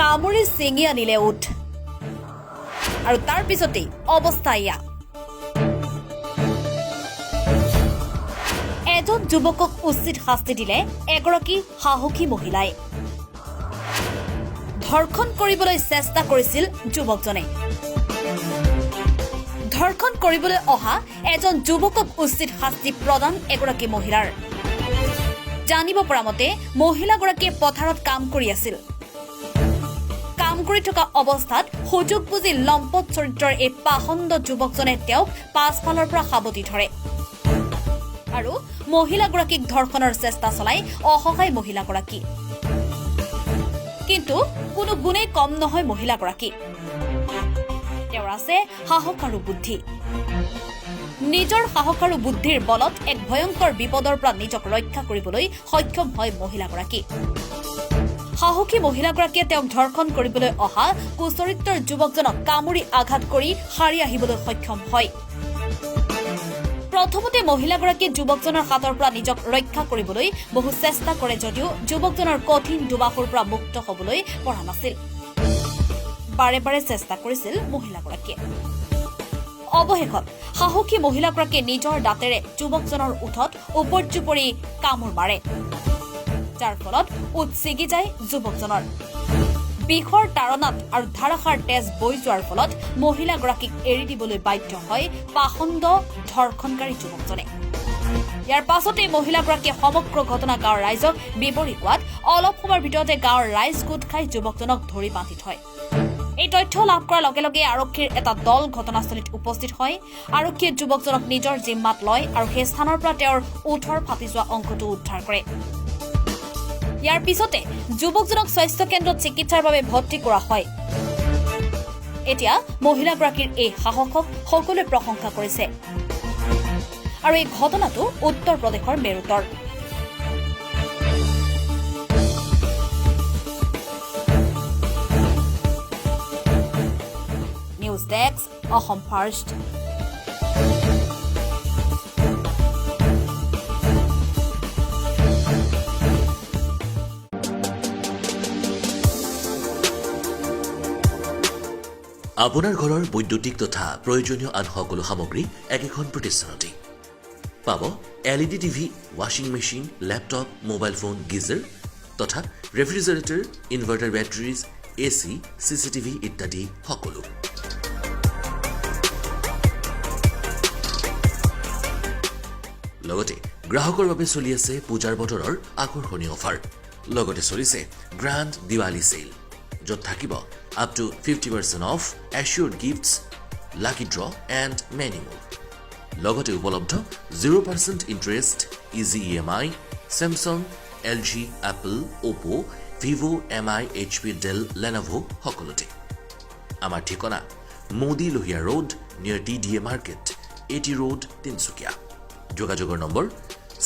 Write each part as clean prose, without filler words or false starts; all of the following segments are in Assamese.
কামুৰি ছিঙি আনিলে ওঁঠ আৰু তাৰ পিছতেই অৱস্থা এয়া। এজন যুৱকক উচিত শাস্তি দিলে এগৰাকী সাহসী মহিলাই। ধৰ্ষণ কৰিবলৈ চেষ্টা কৰিছিল যুৱকজনে। ধৰ্ষণ কৰিবলৈ অহা এজন যুৱকক উচিত শাস্তি প্ৰদান এগৰাকী মহিলাৰ। জানিব পৰা মতে, মহিলাগৰাকীয়ে পথাৰত কাম কৰি আছিল। কাম কৰি থকা অৱস্থাত সুযোগ বুজি লম্পট চৰিত্ৰৰ এই পাষণ্ড যুৱকজনে তেওঁক পাছফালৰ পৰা সাৱটি ধৰে আৰু মহিলাগৰাকীক ধৰ্ষণৰ চেষ্টা চলাই অসহায় মহিলাগৰাকী। কিন্তু কোনো গুণেই কম নহয় মহিলাগৰাকী। তেওঁৰ আছে সাহস আৰু বুদ্ধি। নিজৰ সাহস আৰু বুদ্ধিৰ বলত এক ভয়ংকৰ বিপদৰ পৰা নিজক ৰক্ষা কৰিবলৈ সক্ষম হয় মহিলাগৰাকী। সাহসী মহিলাগৰাকীয়ে তেওঁক ধৰ্ষণ কৰিবলৈ অহা কুচৰিত্ৰৰ যুৱকজনক কামুৰি আঘাত কৰি সাৰি আহিবলৈ সক্ষম হয়। প্ৰথমতে মহিলাগৰাকীয়ে যুৱকজনৰ হাতৰ পৰা নিজক ৰক্ষা কৰিবলৈ বহু চেষ্টা কৰে যদিও যুৱকজনৰ কঠিন দুবাহুৰ পৰা মুক্ত হবলৈ পৰা নাছিল। বাৰে বাৰে চেষ্টা কৰিছিল মহিলাগৰাকীয়ে। অৱশেষত সাহসী মহিলাগৰাকীয়ে নিজৰ দাঁতেৰে যুৱকজনৰ ওঁঠত উপৰ্যুপৰি কামোৰ মাৰে, যাৰ ফলত ওঁঠ ছিগি যায় যুৱকজনৰ। বিষৰ তাড়নাত আৰু ধাৰাসাৰ তেজ বৈ যোৱাৰ ফলত মহিলাগৰাকীক এৰি দিবলৈ বাধ্য হয় পাষণ্ড ধৰ্ষণকাৰী যুৱকজনে। ইয়াৰ পাছতেই মহিলাগৰাকীয়ে সমগ্ৰ ঘটনা গাঁৱৰ ৰাইজক বিৱৰি কোৱাত অলপ সময়ৰ ভিতৰতে গাঁৱৰ ৰাইজ গোট খাই যুৱকজনক ধৰি বান্ধি থয়। এই তথ্য লাভ কৰাৰ লগে লগে আৰক্ষীৰ এটা দল ঘটনাস্থলীত উপস্থিত হয়। আৰক্ষীয়ে যুৱকজনক নিজৰ জিম্মাত লয় আৰু সেই স্থানৰ পৰা তেওঁৰ ওঁঠৰ ফাটি যোৱা অংশটো উদ্ধাৰ কৰে। ইয়াৰ পিছতে যুৱকজনক স্বাস্থ্য কেন্দ্ৰত চিকিৎসাৰ বাবে ভৰ্তি কৰা হয়। এতিয়া মহিলাগৰাকীৰ এই সাহসক সকলোৱে প্ৰশংসা কৰিছে আৰু এই ঘটনাটো উত্তৰ প্ৰদেশৰ মেৰুটৰ। News desk, Assam first. আপোনাৰ ঘৰৰ বৈদ্যুতিক তথা প্ৰয়োজনীয় আন সকলো সামগ্ৰী একেখন প্ৰতিষ্ঠানতেই পাব। LED TV, ৱাশ্বিং machine, laptop, mobile phone, geyser তথা refrigerator, inverter, batteries, AC, CCTV ইত্যাদি সকলো। লগতে গ্ৰাহকৰ বাবে চলি আছে পূজাৰ বতৰৰ আকৰ্ষণীয় অফাৰ। লগতে চলিছে গ্ৰেণ্ড দিৱালী চেল, য'ত থাকিব up to 50% off, assured gifts, lucky draw and many more. লগতে উপলব্ধ 0% interest, easy EMI, Samsung, LG, Apple, Oppo', Vivo, MI, HP, Dell, Lenovo সকলোতে। আমাৰ ঠিকনা Modi Lohia road, near TDA market, AT road, Tinsukia. যোগাযোগৰ নম্বৰ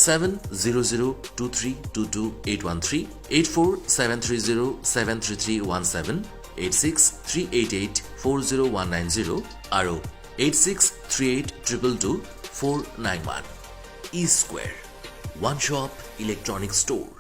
7002322813, 8473073317, 8638840190 আৰু 8638222491। E Square, one shop electronic store.